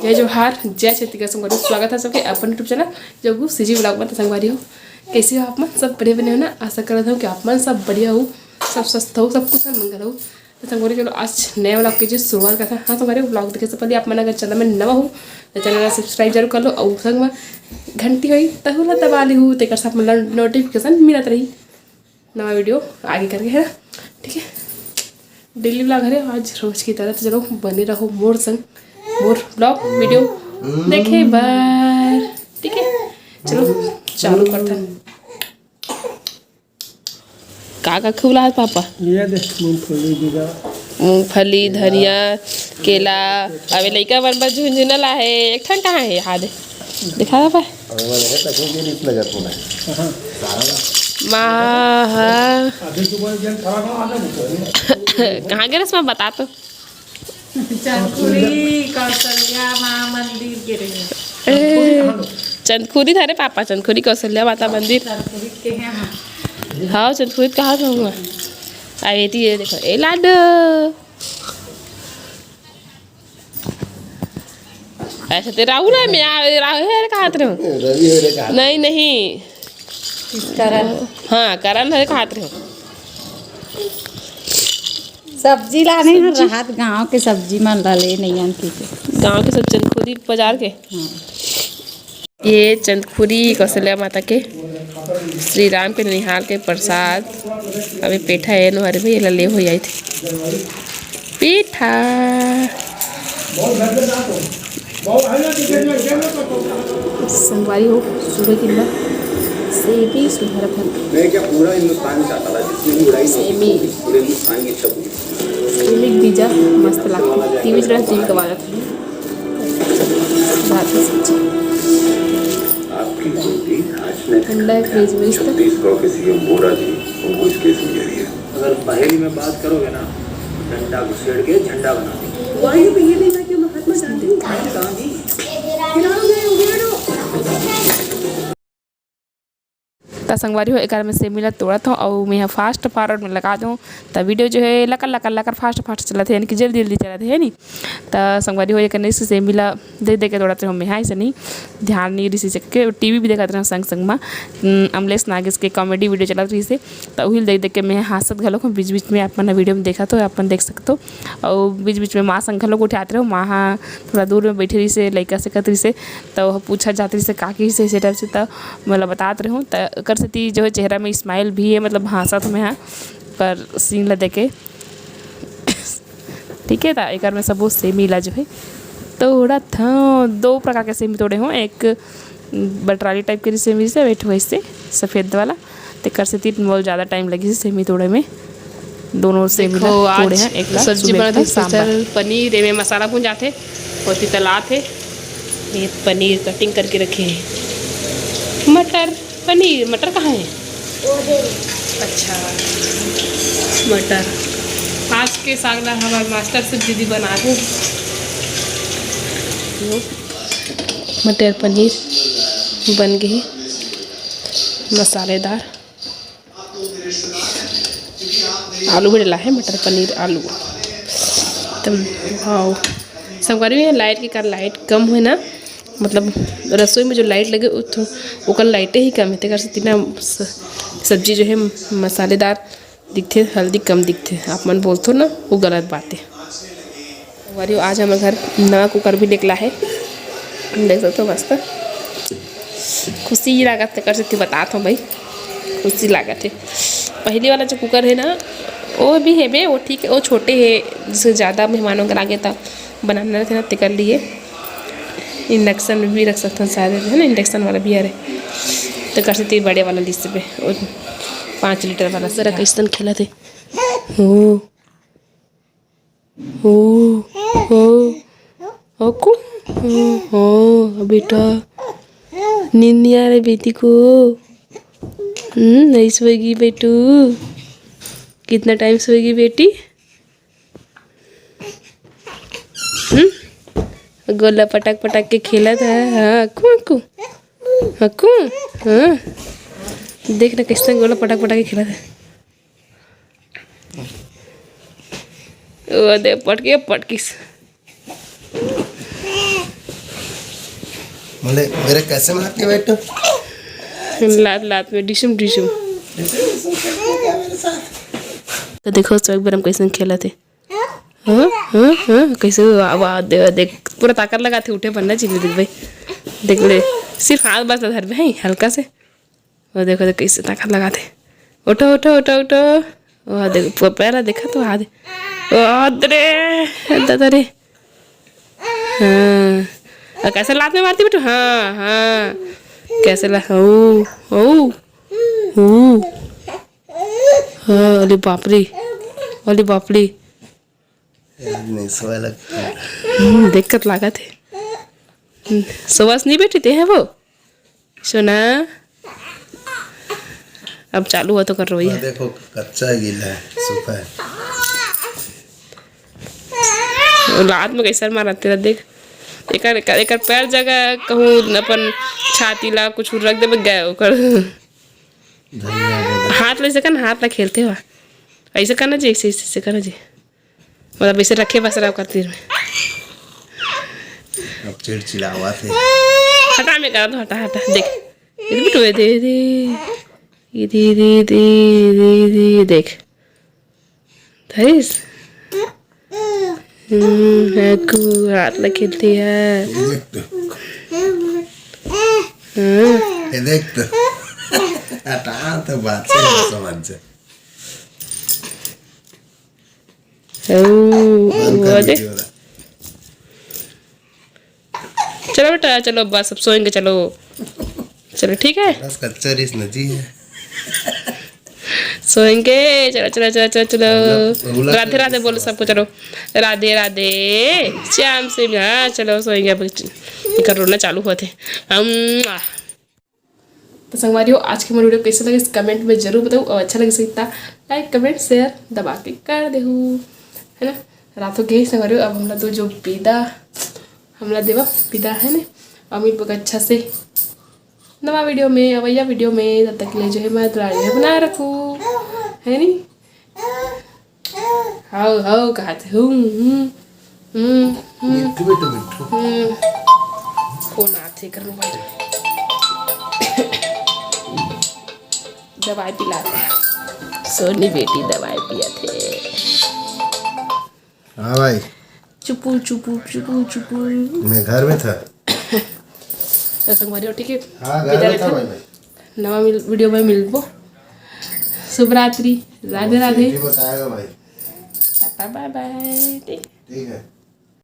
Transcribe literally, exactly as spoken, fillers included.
जय जोहार, जय छत्तीसगढ़ संगवारी, स्वागत है सबके अपन YouTube channel Jaggu CG vlog में। तो संगवारी हो, कैसे हो आप मन? सब बढ़िया बने हो ना? आशा करत हूँ कि आप मन सब बढ़िया हो, सब स्वस्थ हो, सब कुशल मंगल हो। तो संगवारी चलो आज नया vlog के जो शुरुआत करथन। हाँ संगवारी, vlog देखे से पहले आप मन अगर चैनल में नवा हो तो चैनल ला subscribe जरूर कर लो और संग में घंटी होई तहू ला दबा ली हो, तेकर से आप मन ला notification मिलत रही नवा video आगे करके, है ना? ठीक है, daily vlog हरे आज रोज की तरह। तो चलो बने रहो मोर संग, मोर vlog video देखे बर, ठीक है? चलो चालू करथन। का का खिलात पापा? ये दे मूंगफली, बीजा। मूंगफली, धनिया, केला। अबे लइका मन बर झुनझुना ला हे, एक ठन कहाँ हे? हाँ दे, दिखा पापा। अबे वाला है, तको ये नहीं लगा तूने। हाँ। माँ, हाँ। अभी सुबह जन खराब हो, आना नहीं चाहिए। कहाँ गे रेहेस माँ, बता तो। चंदखुरी कौशल्या माँ मंदिर गे रहेंव। ए, चंदखुरी था रे पापा, चंदखुरी कौशल्या माता मंदिर। चंदखुरी के हैं हम। हाँ, चंदखुरी कहाँ से हुआ? आ, ये थी, ये देखो, ए लाडो। ऐसे ते राहुल है, मैं आ, राहुल है, कहाँ रे? रवि है रे, कहाँ? नहीं, नहीं। करण। हाँ, करण है, कहाँ रे? सब्जी लाने हन, सब्जी? राहत गांव के सब्जी मन ला ले नइ आन के। गांव के सब चंदखुरी बाजार के। हाँ। ये चंदखुरी कौशल्या माता के, श्री राम के ननिहाल के प्रसाद। अभी पेठा है नोहरे भैया ला ले हो आई थी पेठा। संगवारी हो, सुबह के अंदर सेमी सुधारत हन। मैं क्या पूरा हिंदुस्तान चाहता था, जितनी भी उड़ाई सेमी। पूरे हिंदुस्तान की इच्छा पूरी। सेमी बीजा मस्त लागथे, टीवी चला, टीवी कमाल। रात में सब्जी। आपकी कुर्ती आज मैं ठंडा है फ्रिज में, इस तरह। छत्तीसगढ़ के सीएम बोरा जी, उनको इस केस में घेरी है। अगर पहेली में बात करोगे ना, डंडा घुसेड़ के झंडा बना देंगे। Why you behaving like you Mahatma Gandhi? Gandhi. त संगवारी हो, एकर में सेमी ला तोड़त हूँ अउ मैं fast forward में लगा दूँ, त video जो है लकर लकर लकर fast fast चलत है, यानी कि जल्दी जल्दी चलत है, है नी। त संगवारी हो, एकर से सेमी ला देख देख के तोड़त रहूँ मैं, हाँ, ऐसे नहीं ध्यान नहीं रिहिस करके, टीवी भी देखत रहूँ संग संग में। अमलेश नागेश के comedy video चलत रहिस हे, त उही ल देख देख के मैं हाँसत घलो हूँ बीच बीच में, आप मन video में देखत हो, आप मन देख सकत हो। अउ बीच बीच में माँ संग घलो गोठियात रहूँ, माँ हा थोड़ा दूर में बैठे रहिस हे, लइका से कत रहिस हे, त ओह पूछत जात रहिस हे, "का कहिस हे?" ऐसे type से, त मोला बतात रहूँ, त एकर सेती जो है चेहरा में smile भी है, मतलब हाँसत हूँ मैं, हाँ, पर scene ला देख के। ठीक है, त एकर में सबो सेमी ला जो है तोड़त हूँ, दो प्रकार के सेमी तोड़े हूँ, एक बटराली type के सेमी से, एक ठो वैसे सफेद वाला, तेकर सेती मोला ज़्यादा time लगिस सेमी तोड़े में। दोनों सेमी ला देखो, आज तोड़े हैं, एक ला सब्जी सुबह बनत का हे, सांभर। Special पनीर, एमे मसाला भुंजात हे, ओती तलात हे। ये पनीर cutting करके रखे हैं। मटर, पनीर, मटर कहाँ है? अच्छा, मटर। आज के साग ला हमारे master chef दीदी बना दे। मटर पनीर बन गई मसालेदार। आलू भी डला है, मटर पनीर आलू। एकदम वाओ। संगवारी में light के कारण, light कम हुए ना, मतलब रसोई में जो light लगे, वो थो-, ओकर लाइटे ही कम है, तेकर से तीना स-, सब्जी जो है मसालेदार दिखथे, हल्दी कम दिखथे। आप मन बोलथो ना, वो गलत बात है। संगवारी हो, आज हमर घर नवा कुकर भी निकला है, देख सकते हो मस्त। खुशी लागत हे, कर सकती बतात हूँ भाई, खुशी लागत हे। पहली वाला जो कुकर है ना, वो भी है बे, वो ठीक है, वो छोटे है, जैसे ज़्यादा मेहमानों के लागे तब बनाना रहते ना, तेकर लिए। Induction में भी रख सकते हैं शायद, है ना, induction वाला भी आ रहे, तो कर सकती बड़े वाला लिस पे, वो पाँच लीटर वाला। जरा कैसन खेला थे, हो। हो, हो, हो, कु, हो, हो, बेटा, नींद नहीं आ रही बेटी को? हम्म, नहीं सोएगी बेटू? कितना time सोएगी बेटी? हम्म, गोला पटक पटक के खेलत हे। हाँ, कु, कु, हाँ, कु, हाँ, देख ना कैसे गोला पटक पटक के खेलत हे। ओ दे पटके पटकिस। बोले, मेरे कैसे मारती है बेटू? लात लात में डिशुम डिशुम। तो देखो, सब एक बार हम कैसे खेलत हे। हाँ, हाँ, हाँ, कैसे? वाह, वाह, दे, देख, पूरा ताकत लगाथे, उठे बर ना चाहिए, देख भाई। देख ले, सिर्फ हाथ बस धरबे, हैं, हल्का से। वो देखो, देख, कैसे ताकत लगाथे। उठो, उठो, उठो, उठो। वो देखो, प-, पैर देखा तो हाथ। ओ, अरे, दादा रे। हाँ। और कैसे लात में मारती बेटू? हाँ, हाँ। कैसे ला-, ओ, ओ, ओ। हाँ, अरे बाप रे। अरे बाप रे। नहीं, सोए लग। हम्म, देखत लागत हे। हम्म, सोवस नहीं बेटी, ते है वो। सोना। अब चालू हुआ तो कर रोई वो है। देखो, कच्चा है, गीला है, सूखा है। वो लात में कैसे मारत हे तेला देख। एकर, एकर, एकर पैर जगह कहूँ अपन छाती ला कुछ रख देबे, गए ओकर। धनिया दे दे। हाथ ले सके ना, हाथ ला खेलते हुआ। ऐसे करना जी, ऐसे, ऐसे, ऐसे करना जी। मतलब, ऐसे रखे बस रहा करती में। अब चिड़चिड़ावत हे। हटा, मैं करा तो हटा, हटा, देख। ये भी टोए दे दे। ये दे, दे, दे, दे, दे, देख। धरिस? हम्म, है कू, हाथ ला खेलती है। ये देख तो। हम्म। ये देख तो। हटा तो बात से ना समझ जा। ओ, बंद कर वो दे। वीडियो ला। चलो बेटा, चलो, बस अब सोएंगे, चलो। चलो, ठीक है। बस कच्चा रिस न जी है। सोएंगे, चलो, चलो, चलो, चलो, चलो। बबुला, बबुला राधे, राधे बोलो सबको, चलो। राधे, राधे। श्याम से, हाँ, चलो, सोएंगे अब। इनका रोना चालू हुआ थे। हम, तो संगवारी हो, आज के मोर वीडियो कैसे लगे, कमेंट में जरूर बताओ, और अच्छा लगे तो लाइक, कमेंट, शेयर दबा के कर देहू, है ना। रात हो गई संगवारी हो, अब हमला दो जो विदा, हमला देवा विदा, है ना। और मिलबो अच्छा से नवा वीडियो में, अवैया वीडियो में। तब तक के लिए जय माता रानी, बनाए रखू, है नी। हाउ, हाउ, कहा थे, हूँ, हूँ, हूँ, हूँ, मिट्ठू, मिट्ठू, मिट्ठू। हूँ। कौन आथे कर मोबाइल? दवाई पिला दे। सोनी बेटी दवाई पिया थे। हाँ भाई। चुपू, चुपू, चुपू, चुपू। मैं घर में था। तो संगवारी हो, ठीक है? हाँ, घर में था भाई, भाई। नवा मिल-, वीडियो में मिलबो। शुभ रात्रि, राधे, राधे। बताएगा भाई। टाटा, बाय, बाय। ठीक है।